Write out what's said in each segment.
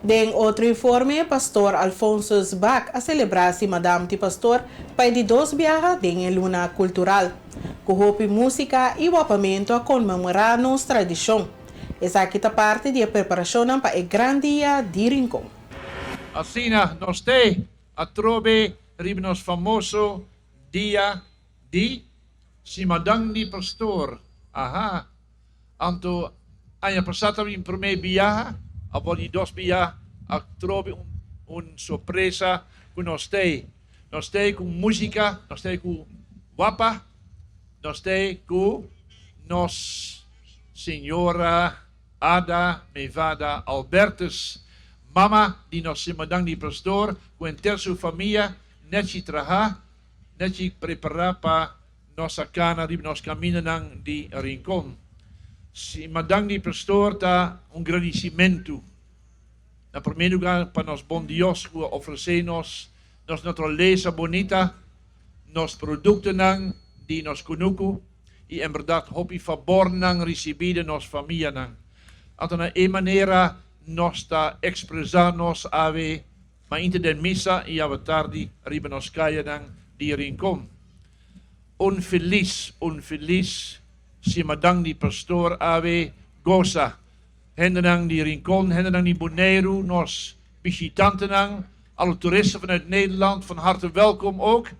Den otro informe, Pastor Alphonsus Bak a selebrá Simadam di Pastor pa e di dos biaha den e luna kultural. Ku hopi músika i wapamentu a konmemorá nos tradishon. Esaki ta parti di e preparashonnan pa e gran dia di Rincon. Asina nos te atrobe riba nos famoso dia di Simadan di Pastor. Aha! Anto aña pasá ta mi promé biaha, awor di dos biaha a trobe un un sorpresa ku nos tei. Nos tei ku músika, nos tei ku wapa, nos tei ku nos señora Ada Mevada Albertus, mama di nos simadan di pastor ku henter su famia nèchi traha, nèchi prepará pa Nos a cana riba nos camindanan di Rincon. Si madan di pastor ta un gradicimentu na primer lugar pa nos bon Dios cu a ofrece nos nos naturaleza bonita, nos productonan di nos cunucu y en berdad hopi fabornan ricibi den nos famianan. Anto na e manera nos ta expresa nos awe mainta den misa y awe tardi riba nos cayanan di Rincon. Un felis, un felis simadan di pastor awe gosa. Hendenan di Rincon, hendenan di Boneiru, nos bishitantenan, alle toeristen vanuit Nederland, van harte welkom ook.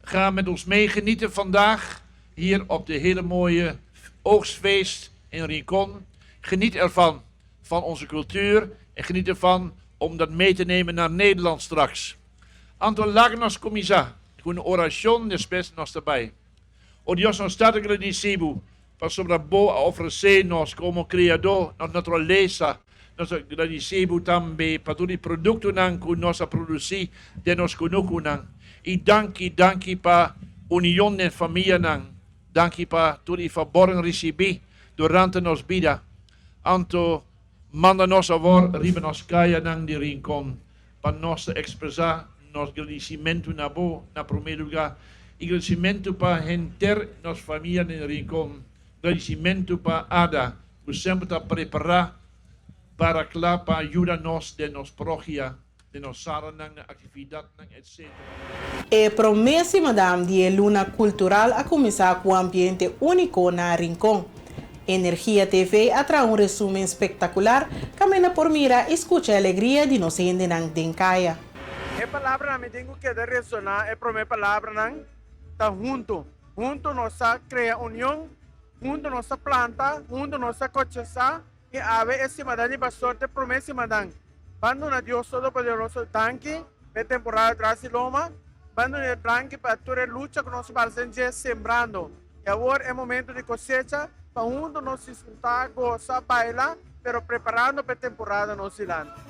Ga met ons mee genieten vandaag hier op de hele mooie oogstfeest in Rincon. Geniet ervan, van onze cultuur en geniet ervan om dat mee te nemen naar Nederland straks. Anto laga nos kuminsá ku un orashon, despues nos ta bai. O Dios, nos ta ta gradisí Bo pasobra Bo a ofresé nos komo Kreadó nos naturalesa. Nos ta gradisí Bo tambe pa tur e produktonan ku nos a produsí den nos kunukunan. I danki, danki pa union den famianan. Danki pa tur e fabornan risibí durante nos bida. Anto manda nos awor riba nos kayanan di Rincon pa nos ta ekspresá nos gradisimentu na Bo na promé lugá i gradisimentu pa henter nos famia den Rincon, gradisimentu pa Ada ku semper ta prepará para kla pa yuda nos den nos parokia, den nos salanan, na aktividatnan etc. E promé simadam di e luna kultural a kuminsá ku un ambiente úniko na Rincon. Energia TV a traha un resumen spektakular kaminda por mira i skucha e alegria di nos hendenan den kaya. E palabranan mi tin ku keda resoná, e promé palabranan ta huntu. Huntu nos ta krea union, huntu nos ta planta, huntu nos ta kochesá i awe e simadan di pastor ta e promé simadan. Ban duna Dios Todopoderoso danki pa e temporada tras di loma, ban duna e danki pa tur e lucha ku nos pasa den dje sembrando. I awor e momento di cosecha pa hunto nos disfruta, goza, baila, pero preparando pa e temporada nos dilanti.